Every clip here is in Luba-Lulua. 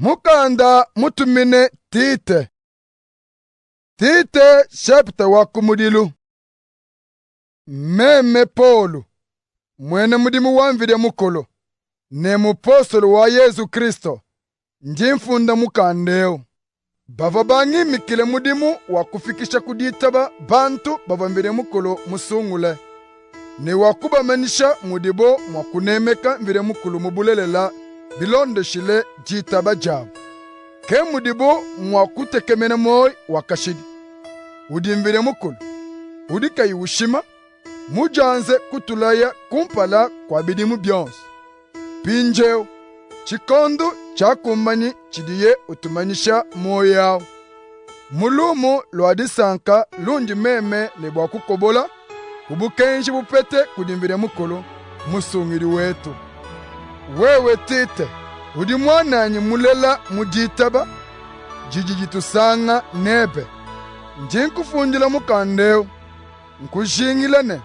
Mukanda mutumine Tite. Tite chapitre wa kumudilu. Meme Polu, muena mudimu wa Mvidi Mukulu ne mupostolo wa Yezu Kristo, ndi mfunda mukanda eu. Bavua bangimikile mudimu wa kufikisha ku ditaba bantu bavua Mvidi Mukulu musungule, ne wa kubamanyisha mudibo mua kunemeka Mvidi Mukulu mu bulelela bilondeshile ditaba diabu. Ke mudibo mua kutekemena muoyi wa kashidi, udi Mvidi Mukulu, udi kayi ushima, mudianze kutulaya kumpala kua bidimu bionso. Mpindieu tshikondo tshiakumbanyi tshidiye utumanyisha muoyo awu. Mu lumu lua disanka lundi meme ne bua kukobola ku bukenji bupete kudi Mvidi Mukulu, Musungidi wetu. Wewe Tite, udi muananyi mulela mu ditaba didi ditusanga nebe. Ndi nkufundila mukanda ewu, nkujingila ne,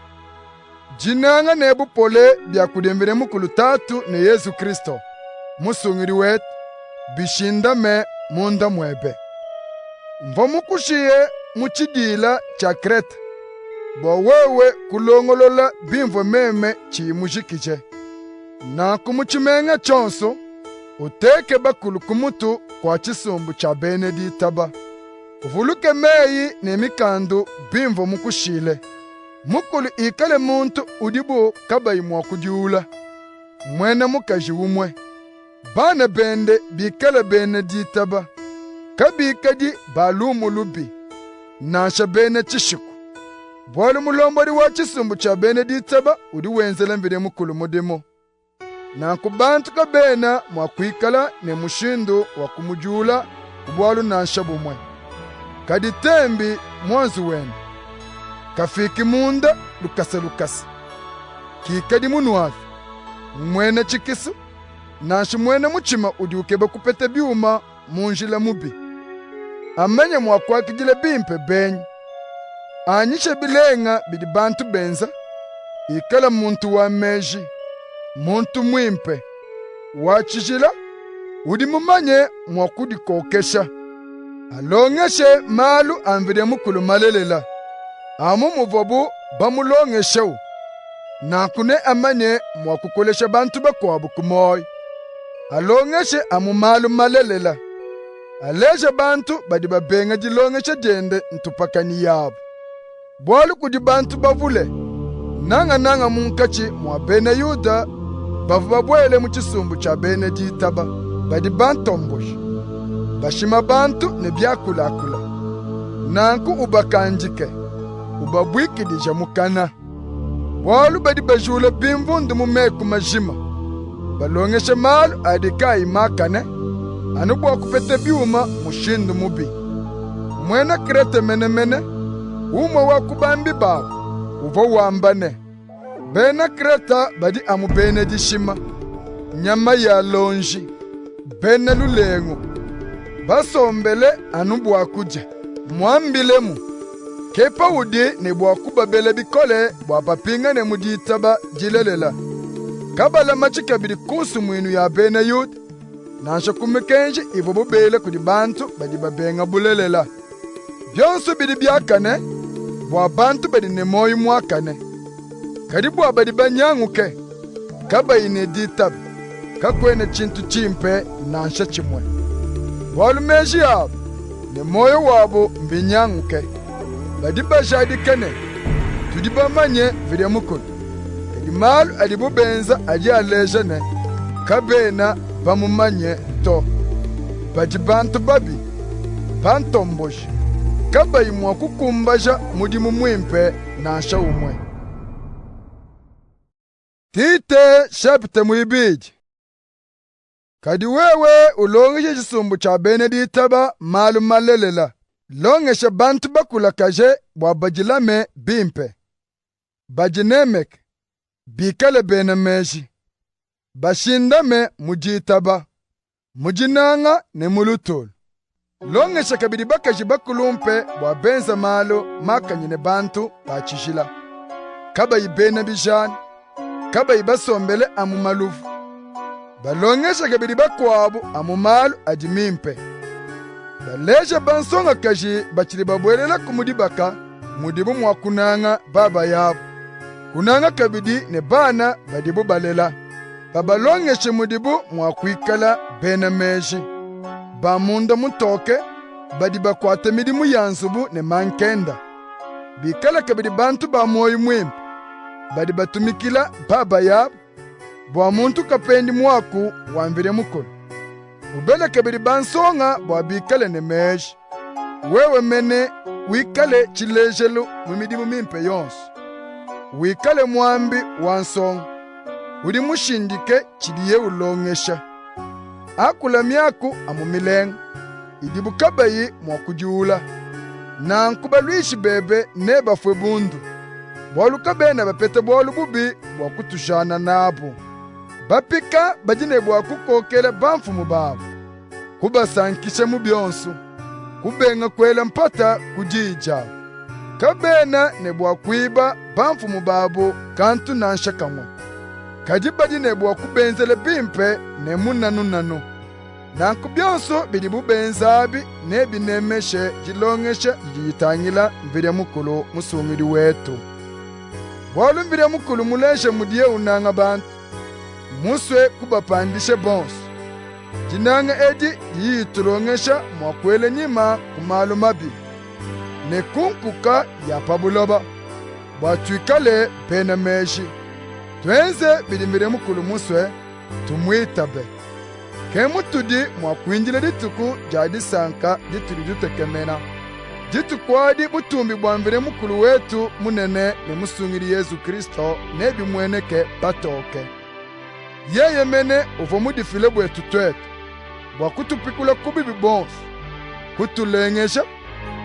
dinanga ne bupole bia kudi Mvidi Mukulu Tatu ne Yezu Kristo, Musungidi wetu, bishindame munda muebe. Mvua mukushiye mu tshidiila tshia Krete bua wewe kulongolola bimvua meme tshiyi mujikije. Nanku mu tshimenga tshionso uteke bakulu ku mutu kua tshisumbu tshia bena ditaba. Uvuluke meyi ne mikandu bimvua mukushile. Mukulu ikale muntu udibu kabayi mua kudiula, muena mukaji umue. Bana bende bikale bena ditaba, kabikadi ba lumu lubi, nansha bena tshishiku. Bualu mulombodi wa tshisumbu tshia bena ditaba udi wenzela Mvidi Mukulu mudimu. Nanku bantu kabena mua kuikala ne mushindu wa kumudiula ku bualu nansha bumue. Kaditembi muanzu wende, kafiki munda lukasa lukasa, kikadi munuavi, muena tshikisu, nansha muena mutshima udi ukeba kupeta biuma mu njila mubi. Amanye mua kuakidila bimpe benyi, anyishe bilenga bidi bantu benza, ikale muntu wa meji, muntu muimpe, wa tshijila, udi mumanye mua kudikokesha. Alongeshe malu a Mvidi Mukulu malelela, amu muvuabu bamulongeshewu. Nanku neamanye mua kukolesha bantu bakuabu ku muoyi. Alongeshe amu malu malelela. Aleje bantu badi babenga dilongesha diende ntupakanyi yabu. Bualu kudi bantu bavule, nangananga munkatshi mua bena Yuda bavua babuele mu tshisumbu tshia bena ditaba, badi bantomboji, bashima bantu ne biakulakula. Nanku ubakandike, ubabuikidije mukana. Bualu badi bajula bimvundu mu meku majima, balongesha malu adi kaayi makane, anu bua kupeta biuma mushindu mubi. Muena Krete menemene, umue wa ku bambi babu, uvua wamba ne, Bena Kreta badi amu bena dishima, nyama ya lonji, bena lulengu, basombele anu bua kudia. Muambilemu, ke paudi ne bua kubabela bikole bua bapingane mu ditaba dilelela. Kabalamatshi kabidi ku nsumuinu ya bena Yuda, nansha ku mikenji ivuabu bele kudi bantu badi babenga bulelela. Bionso bidi biakane bua bantu badi ne muoyo muakane, kadi bua badi banyanguke, kabayi ne ditaba, kakuena tshintu tshimpe nansha tshimue. Bualu meji abu ne muoyo wabu mbinyanguke. Badi bajadika ne, tudi bamanye Mvidi Mukulu, kadi malu adibu benza adi aleja ne, kabena bamumanye to. Badi bantu babi, bantomboji, kabayi mua kukumbaja mudimu muimpe nansha umue. Tite chapitre muibidi. Kadi wewe ulongeshe tshisumbu tshia bena ditaba malu malelela. Longesha bantu bakulakaje bua badilame bimpe, badinemeke, bikale bena meji, bashindame mu ditaba, mu dinanga ne mu lutulu. Longesha kabidi bakaji bakulumpe bua benze malu makanyine bantu ba tshijila, kabayi bena bijanu, kabayi basombele amu maluvu. Balongeshe kabidi bakuabu amu malu adi mimpe. Baleje bansongakaji batshidi babuelelaku mu dibaka mudibu mua kunanga babayabu, kunanga kabidi ne bana badibu balela. Babalongeshe mudibu mua kuikala bena meji, ba munda mutoke, badi bakuata midimu ya nzubu ne mankenda. Bikale kabidi bantu ba muoyo muimpe, badi batumikila babayabu, bua muntu kapendi muaku wa Mvidi Mukulu. Ubele kabidi bansonga bua bikale ne meji. Wewe mene wikale tshilejelu mu midimu mimpe yonso. Wikale muambi wa nsongo, udi mushindike tshidiye ulongesha. Akula miaku amu milenga, idibu kabayi mua kudiula. Nanku baluishi bebe nebafue bundu, bualu kabena bapeta bualu bubi bua kutujana nabu. Bapika badi ne bua kukokela bamfumu babu, kubasankisha mu bionso, kubenga kuela mpata ku diyi diabu. Kabena ne bua kuiba bamfumu babu kantu nansha kamue, kadi badi ne bua kubenzela bimpe ne munanunanu. Nanku bionso bidibu benza abi nebinemeshe dilongesha didi ditangila Mvidi Mukulu Musungidi wetu. Bualu Mvidi Mukulu muleje mudiye unanga bantu, mmusue kubapandisha bonso. Dinanga edi didi ditulongesha mua kuela nyima ku malu mabi ne ku nkuka ya pa buloba, bua tuikale bena meji, tuenze bidi Mvidi Mukulu musue, tumuitabe. Ke mutudi mua kuindila dituku dia disanka ditudi tutekemena. Dituku adi butumbi bua Mvidi Mukulu wetu munene ne Musungidi Yezu Kristo nebimueneke patoke. Yeye mene uvua mudifile buetu tuetu, bua kutupikula ku bibi buonso, kutulengeja,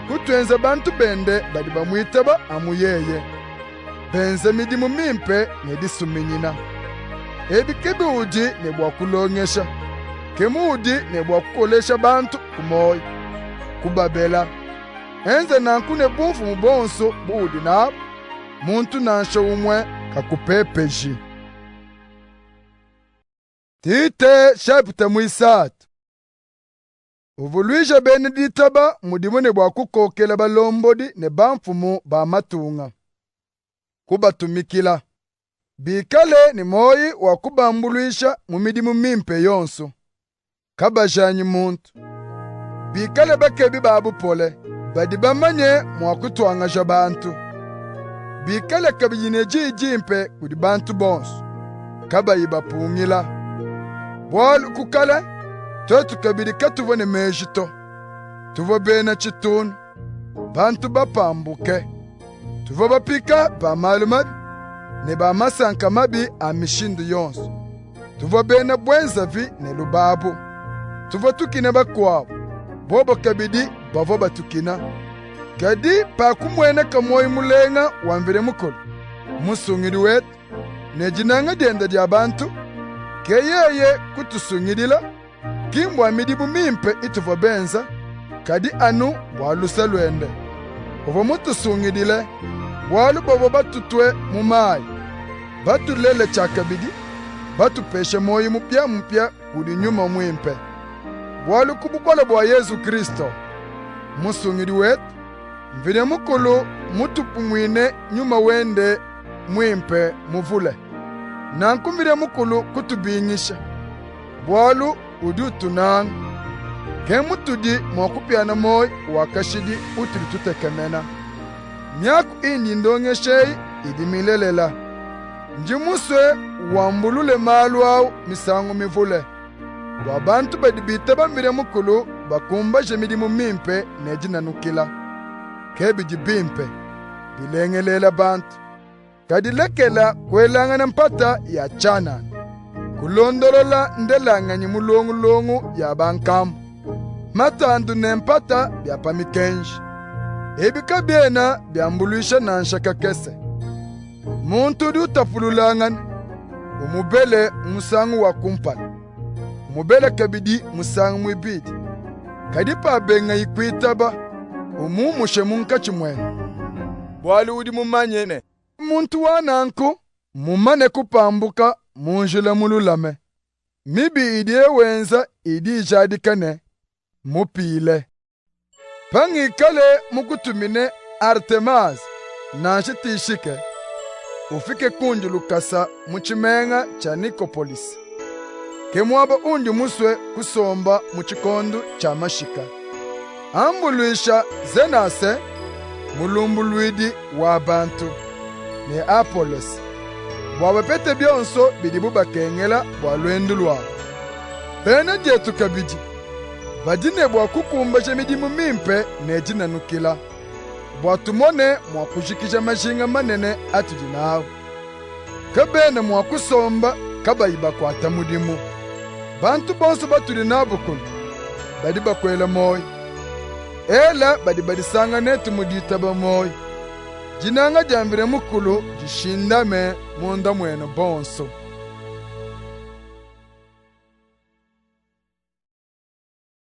kutuenza bantu bende badi bamuitaba amu yeye, benza midimu mimpe ne disuminyina. Ebi ke biudi ne bua kulongesha, ke muudi ne bua kukolesha bantu ku muoyo, kubabela. Enza nanku ne bumfumu buonso buudi nabu, muntu nansha umue kakupepeji. Tite chapitre muisatu. Uvuluije bena ditaba mudibu ne bua kukokela balombodi ne bamfumu ba matunga, kubatumikila, bikale ne muoyi wa kubambuluisha mu midimu mimpe yonso, kabajanyi muntu, bikale bakebi ba bupole, badi bamanye mua kutuangaja bantu, bikale kabidi ne diyi dimpe kudi bantu bonso, kabayi bapungila. Bualu ku kale tuetu kabidi katuvua ne meji to, tuvua bena tshitunu, bantu bapambuke, tuvua bapika ba malu mabi ne ba masanka mabi a mishindu yonso. Tuvua bena buenzavi ne lubabu, tuvua tukina bakuabu, bobo kabidi bavua batukina. Kadi pakumueneka muoyo mulenga wa Mvidi Mukulu, Musungidi wetu, ne dinanga diende dia bantu, ke yeye kutusungidila, ki mbua midimu mimpe ituvua benza, kadi anu bua luse luende. Uvua mutusungidile, bualu bavua batutue mu mayi, batulele tshiakabidi, batupeshe muoyo mupiamupia kudi Nyuma Muimpe. Bualu ku bukole bua Yezu Kristo, Musungidi wetu, Mvidi Mukulu mutupumuine Nyuma wende muimpe muvule. Nanku Mvidi Mukulu kutubingisha, bualu udi utunanga. Ke mutudi mua kupiana muoyo wa kashidi utudi tutekemena. Miaku indi ndongesha eyi idi milelela. Ndi musue wambulule malu awu misangu mivule, bua bantu badi bitaba Mvidi Mukulu bakumbaje midimu mimpe ne dinanukila. Ke bidi bimpe, bilengelela bantu. Kadi lekela kuelangana mpata ya tshianana, kulondolola ndelanganyi mulongulongu ya bankambua, matandu ne mpata bia pa mikenji. Ebi kabiena biambuluisha nansha kakese. Muntu udi utapululangana, umubele musangu wa kumpala, umubele kabidi musangu muibidi. Kadi pabengaye kuitaba, umumushe munkatshi muenu. Bualu udi mumanye ne, muntu wa nanku mmumane kupambuka mu njila mululame. Mibi idiye wenza idi ijadika ne, mmupile. Pangikale mukutumine Artemase nansha Tishike, ufike kundi lukasa mu tshimenga tshia Nikopolise. Ke muaba undi musue kusomba mu tshikondu tshia mashika. Ambuluisha Zenase, mulumbuluidi wa bantu, ne Apolose, bua bapete bionso bidibu bakengela bua luendu luabu. Bena dietu kabidi badi ne bua kukumbaja midimu mimpe ne dinanukila, bua tumone mua kujikija majinga manene atudi nawu. Kabena mua kusomba kabayi bakuata mudimu. Bantu bonso batudi nabu kunu badi bakuela muoyo. Ela badi badisanga netu mu ditaba muoyo. Dinanga dia Mvidi Mukulu dishindame munda muenu bonso.